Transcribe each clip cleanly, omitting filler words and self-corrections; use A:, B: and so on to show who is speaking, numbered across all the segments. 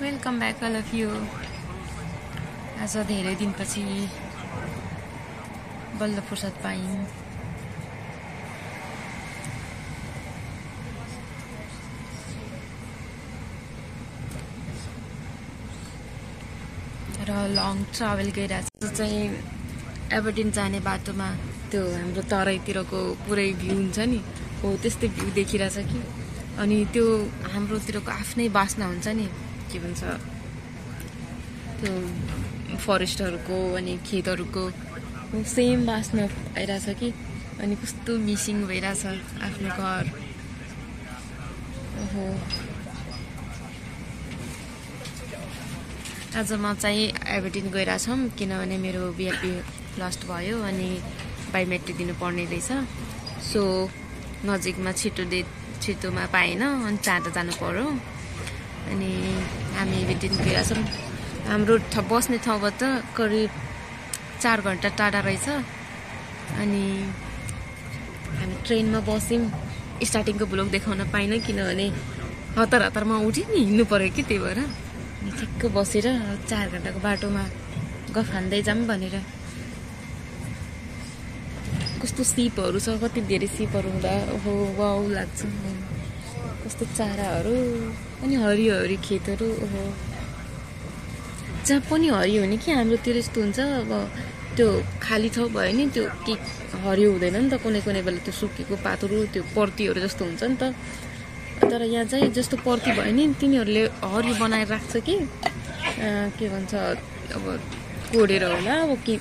A: Welcome back all of you. आज धेरै दिनपछि बल्ल फुर्सद पायौँ। र लङ ट्राभल गइरहेको चाहिँ एभर्टिन जाने बाटोमा त्यो हाम्रो तराईतिरको पुरै भ्यू हुन्छ नि, हो त्यस्तै भ्यू देखिरहेछ कि। अनि त्यो हाम्रोतिरको आफ्नै बास्ना हुन्छ नि, के भन्छ त्यो फरेस्टहरूको अनि खेतहरूको सेम बास्ना आइरहेछ कि। अनि कस्तो मिसिङ भइरहेछ आफ्नो घर। ओहो, आज म चाहिँ एभर्टिन गइरहेछौँ किनभने मेरो बिआरपी लस्ट भयो अनि बायोमेट्रिक दिनुपर्ने रहेछ। सो नजिकमा छिटोमा पाएन अनि चाँडो जानु पर्यो। अनि हामी एभर्टिन गइरहेछौँ। हाम्रो बस्ने ठाउँबाट करिब 4 घन्टा टाढा रहेछ। अनि हामी ट्रेनमा बस्यौँ। स्टार्टिङको ब्लग देखाउन पाइनँ किनभने हतारमा उठ्यो नि, हिँड्नु पऱ्यो कि, त्यही भएर ठिक्क बसेर 4 घन्टाको बाटोमा गफ हान्दै जाऊँ भनेर। कस्तो सिपहरू छ, कति धेरै सिपहरू हुँदा ओहो वाउ लाग्छ। कस्तो चाराहरू अनि हरियो हरियो खेतहरू। ओहो, जहाँ पनि हरियो हुने कि हाम्रोतिर यस्तो हुन्छ। अब त्यो खाली ठाउँ भयो नि, त्यो के हरियो हुँदैन नि त। कुनै बेला त्यो सुकेको पातहरू, त्यो पर्तीहरू जस्तो हुन्छ नि त। तर यहाँ चाहिँ जस्तो पर्ती भयो नि, तिनीहरूले हरियो बनाएर राख्छ कि, के भन्छ अब कोडेर होला, अब के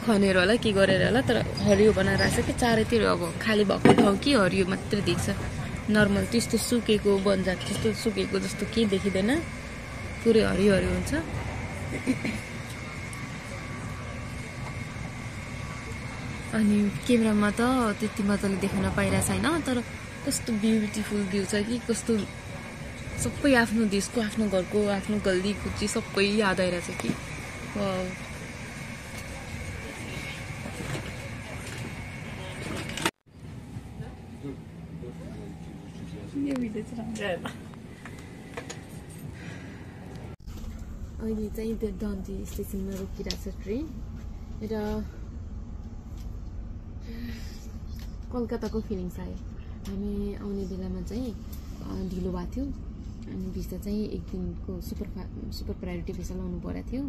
A: खनेर होला, के गरेर होला, तर हरियो बनाएर राख्छ कि। चारैतिर अब खाली भएको ठाउँ कि हरियो मात्रै देख्छ। नर्मल त्यस्तो सुकेको बनजात त्यस्तो सुकेको जस्तो केही देखिँदैन, पुरै हरियो हरियो हुन्छ। अनि क्यामेरामा त त्यति मजाले देखाउन पाइरहेको छैन, तर कस्तो ब्युटिफुल भ्यू छ कि। कस्तो सबै आफ्नो देशको, आफ्नो घरको, आफ्नो गल्ली कुची सबै याद आइरहेछ कि। अहिले चाहिँ त्यो डन्टी स्टेसनमा रोकिरहेछ ट्रेन। र कलकत्ताको फिलिङ्स आयो। हामी आउने बेलामा चाहिँ ढिलो भएको थियो अनि भिसा चाहिँ एक दिनको सुपर प्रायोरिटी भिसा लाउनु परेको थियो।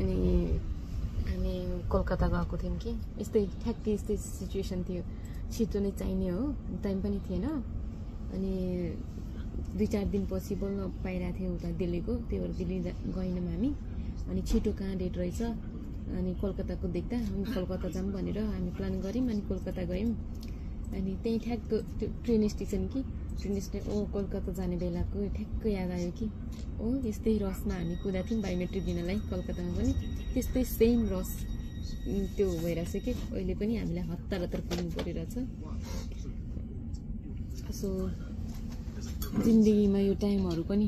A: अनि हामी कोलकाता गएको थियौँ कि ठ्याक्कै यस्तै सिचुएसन थियो। छिटो नै चाहिने हो, टाइम पनि थिएन। अनि 2-4 दिनपछि बोल्न पाइरहेको थियो उता दिल्लीको, त्यही भएर दिल्ली गएनौँ हामी। अनि छिटो कहाँ डेट रहेछ अनि कोलकाताको देख्दा हामी कोलकाता जाऊँ भनेर हामी प्लान गऱ्यौँ। अनि कोलकाता गयौँ। अनि त्यहीँ ठ्याक्क त्यो ट्रेन स्टेसन कि, ट्रेन स्टेसन कोलकाता जाने बेलाको ठ्याक्क याद आयो कि यस्तै रसमा हामी कुदाएको थियौँ बायोमेट्रिक दिनलाई कोलकातामा पनि। त्यस्तै सेम रस त्यो भइरहेछ कि अहिले पनि हामीलाई हतार कुद्नु परिरहेछ। सो जिन्दगीमा यो टाइमहरू पनि,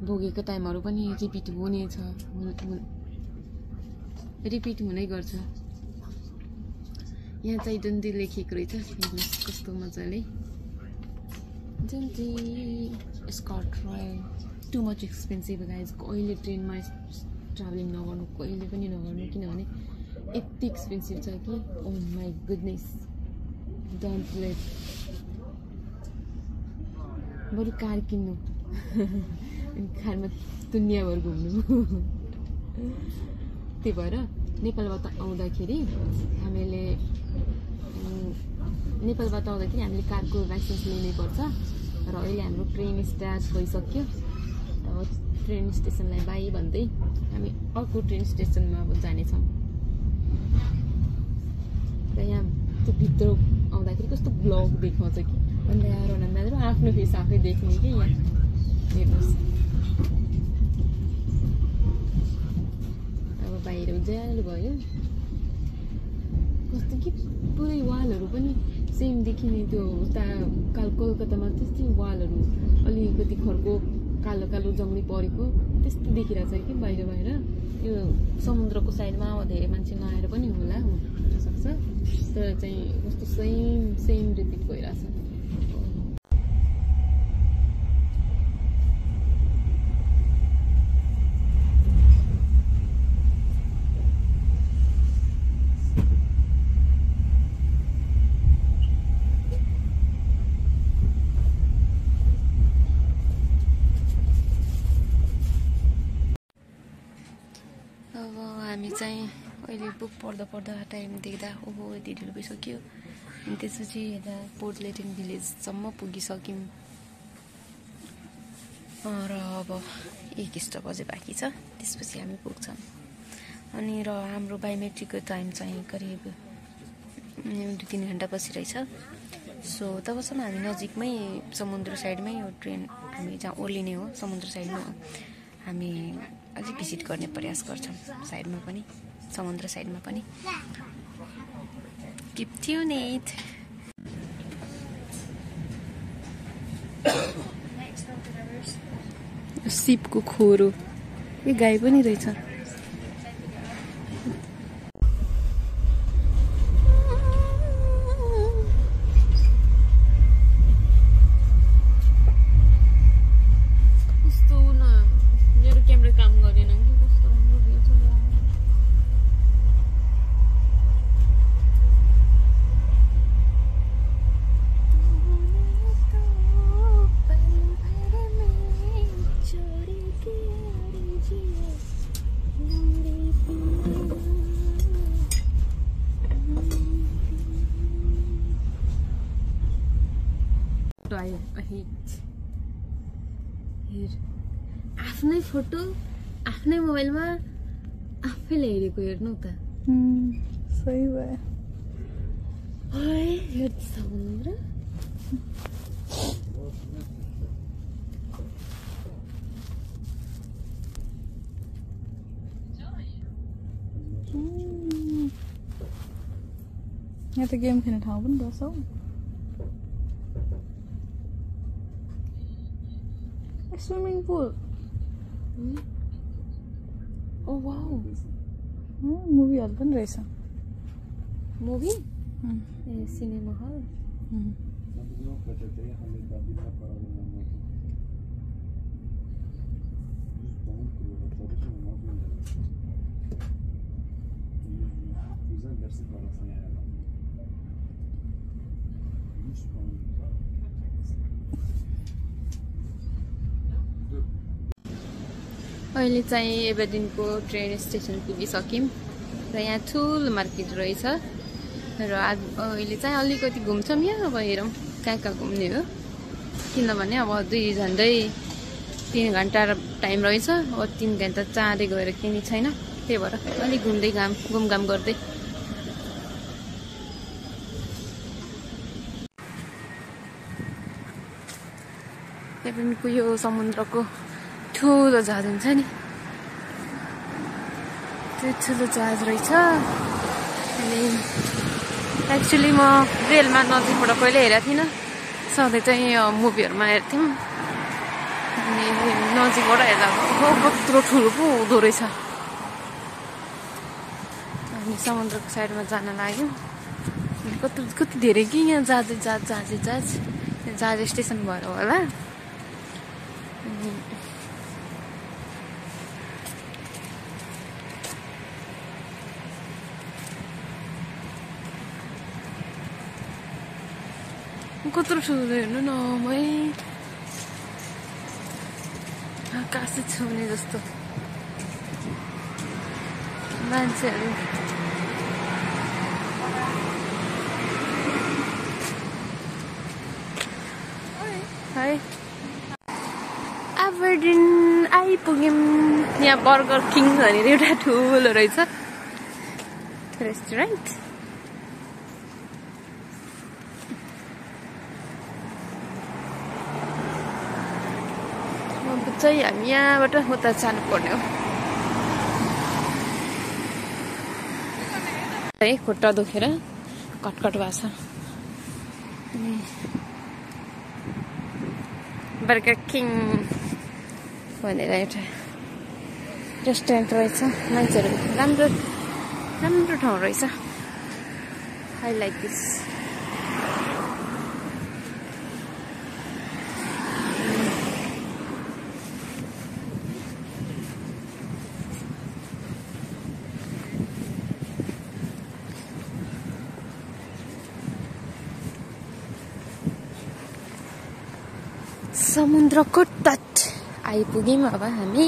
A: भोगेको टाइमहरू पनि रिपिट हुनेछ, रिपिट हुनै गर्छ। यहाँ चाहिँ डन्डी लेखेको रहेछ, हेर्नुहोस् कस्तो मजाले। Dundee Scot Royal too much expensive guys. कहिले ट्रेनमा ट्राभलिङ नगर्नु, कहिले पनि नगर्नु, किनभने यति एक्सपेन्सिभ छ कि। ओ माई गुडनेस, डोन्ट लेट। बरु कार किन्नु अनि कारमा दुनियाँभर घुम्नु। त्यही भएर नेपालबाट आउँदाखेरि हामीले कारको लाइसेन्स लिनुपर्छ। र अहिले हाम्रो ट्रेन स्टार्ट भइसक्यो। अब ट्रेन स्टेसनलाई बाई भन्दै हामी अर्को ट्रेन स्टेसनमा अब जानेछौँ। र यहाँ त्यो भित्र आउँदाखेरि कस्तो ब्लग देखाउँछ कि, अन्त आफ्नो फेस आफै देख्ने कि। यहाँ हेर्नुहोस्, अब बाहिर उज्यालो भयो कस्तो कि पुरै वालहरू पनि सेम देखिने। त्यो उता कोलकातामा त्यस्तै वालहरू अलिकति खरको कालो कालो जङ्गली परेको त्यस्तो देखिरहेछ कि बाहिर। यो समुद्रको साइडमा धेरै मान्छे नआएर पनि होला, हुनसक्छ। तर चाहिँ कस्तो सेम रिपिट भइरहेछ। चाहिँ अहिले बुक पढ्दा टाइम देख्दा ओहो यति ढिलो भइसक्यो अनि त्यसपछि यता पोर्ट लेटेन भिलेजसम्म पुगिसक्यौँ र अब 1 बजे बाँकी छ त्यसपछि हामी पुग्छौँ अनि र हाम्रो बायोमेट्रिकको टाइम चाहिँ करिब 2-3 घण्टा पछि रहेछ सो तबसम्म हामी नजिकमै समुद्र साइडमै यो ट्रेन हामी जहाँ ओर्लिने हो समुद्र साइडमा हामी अझै भिजिट गर्ने प्रयास गर्छौँ साइडमा पनि समुद्र साइडमा पनि कीप ट्युन्ड सिपको खोरो यो गाई पनि रहेछ आफ्नै फोटो आफ्नै मोबाइलमा आफैले हेरेको हेर्नु त
B: सही भयो
A: हेर्छ समुद्र
B: यहाँ त गेम खेल्ने ठाउँ पनि रहेछ हौ स्विमिङ पुल
A: ओ वाउ
B: मुभी हल पनि रहेछ
A: मुभी ए सिनेमा हल अहिले चाहिँ एबरडिनको ट्रेन स्टेसन पुगिसक्यौँ र यहाँ ठुलो मार्केट रहेछ र अहिले चाहिँ अलिकति घुम्छौँ यहाँ अब हेरौँ कहाँ घुम्ने हो किनभने अब झन्डै 3 घन्टा टाइम रहेछ अब 3 घन्टा चाँडै गएर केही छैन त्यही भएर अलिक घुम्दै घुमघाम गर्दै एबरडिनको यो समुद्रको ठुलो जहाज हुन्छ नि त्यो ठुलो जहाज रहेछ अनि एक्चुअली म रेलमा नजिकबाट कहिले हेरेको थिइनँ सधैँ चाहिँ मुभीहरूमा हेर्थ्यौँ अनि नजिकबाट हेर्दा कत्रो ठुलो पो हुँदो रहेछ अनि समुद्रको साइडमा जान लाग्यो कति धेरै कि यहाँ जहाज स्टेसन भएर होला कत्रो ठुलो हेर्नु न आकाश छुने जस्तो मान्छेहरू है एबरडिन आइपुग्यौँ यहाँ बर्गर किङ भनेर एउटा ठुलो रहेछ रेस्टुरेन्ट चाहिँ हामी यहाँबाट उता जानुपर्ने हो है खुट्टा दुखेर कटकट भएको छ बर्गर किङ भनेर एउटा रेस्टुरेन्ट रहेछ मान्छेहरू राम्रो ठाउँ रहेछ आई लाइक दिस समुद्रको तट आइपुग्यौँ अब हामी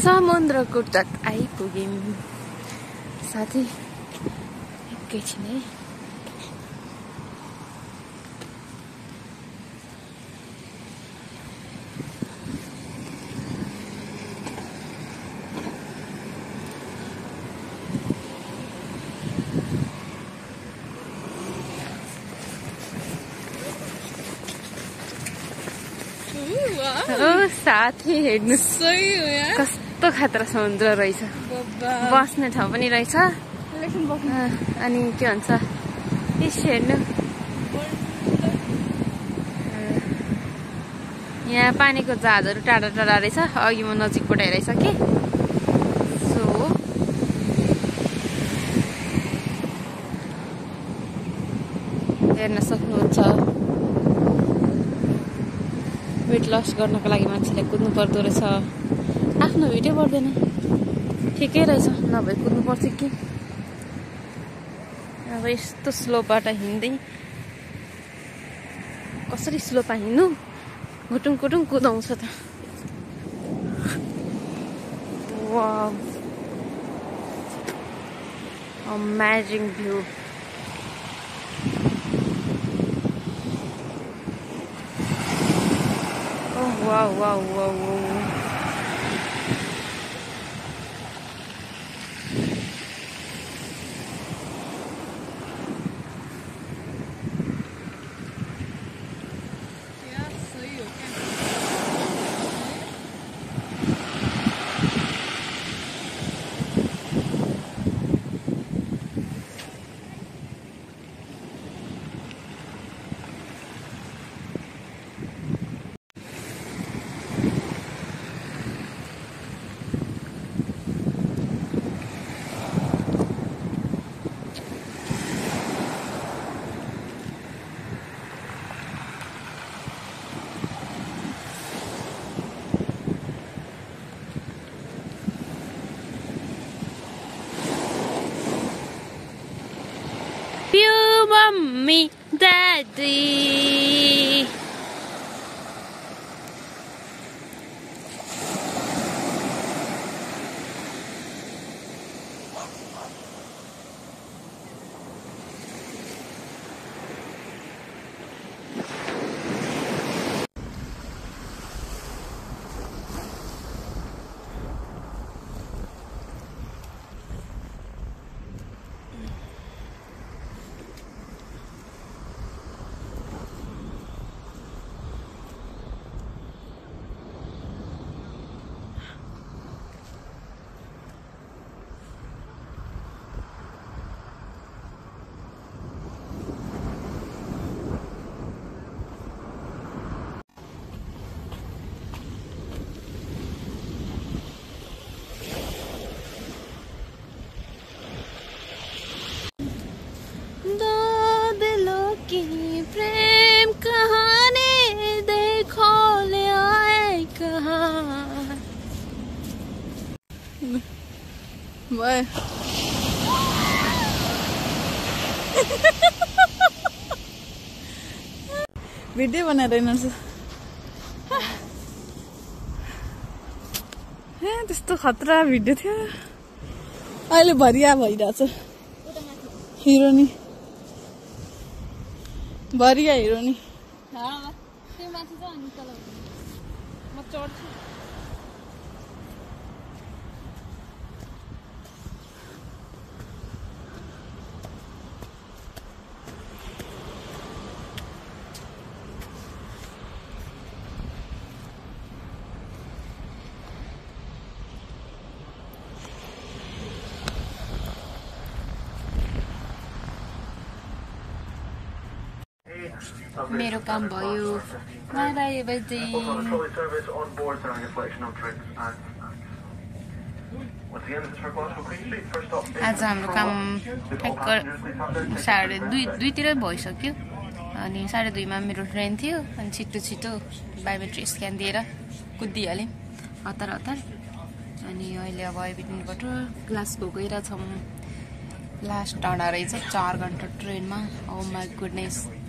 A: समुद्रको तट आइपुग्यौं साथै एकैछिन है साथी हेर्नुस् कस्तो खतरा समुद्र रहेछ बस्ने ठाउँ पनि रहेछ अनि के भन्छ यसो हेर्नु यहाँ पानीको जहाजहरू टाढा टाढा रहेछ अघि म नजिकबाट हेराइसकेँ सो हेर्न सक्नुहुन्छ वेट लस गर्नको लागि मान्छेले कुद्नु पर्दो रहेछ आफ्नो भिडियो पर्दैन ठिकै रहेछ नभए कुद्नु पर्छ कि अब यस्तो स्लोपबाट हिँड्दै कसरी स्लोपमा हिँड्नु घुटुङ कुटुङ कुदाउँछ त wow amazing view Wow, wow, wow, wow. Mommy, Daddy. प्रेम कहानी देखो ले आए कहाँ
B: बाय भिडियो बनाएर हिँड्नु त्यस्तो खतरा भिडियो थियो अहिले भरिया भइरहेछ हिरोनी भरिया हिरोनी
A: म चढ्छु मेरो काम भयो बाई बाई एभ्रिथिङ आज हाम्रो काम ठ्याक्क 2:30 भइसक्यो अनि 2:30 मेरो ट्रेन थियो अनि छिटो बायोमेट्रिक स्क्यान दिएर कुदिहालेँ हतार अनि अहिले अब एबिटिङबाट ग्लासगो गइरहेछौँ लास्ट टाढा रहेछ 4 घण्टा ट्रेनमा ओ माई गुडनेस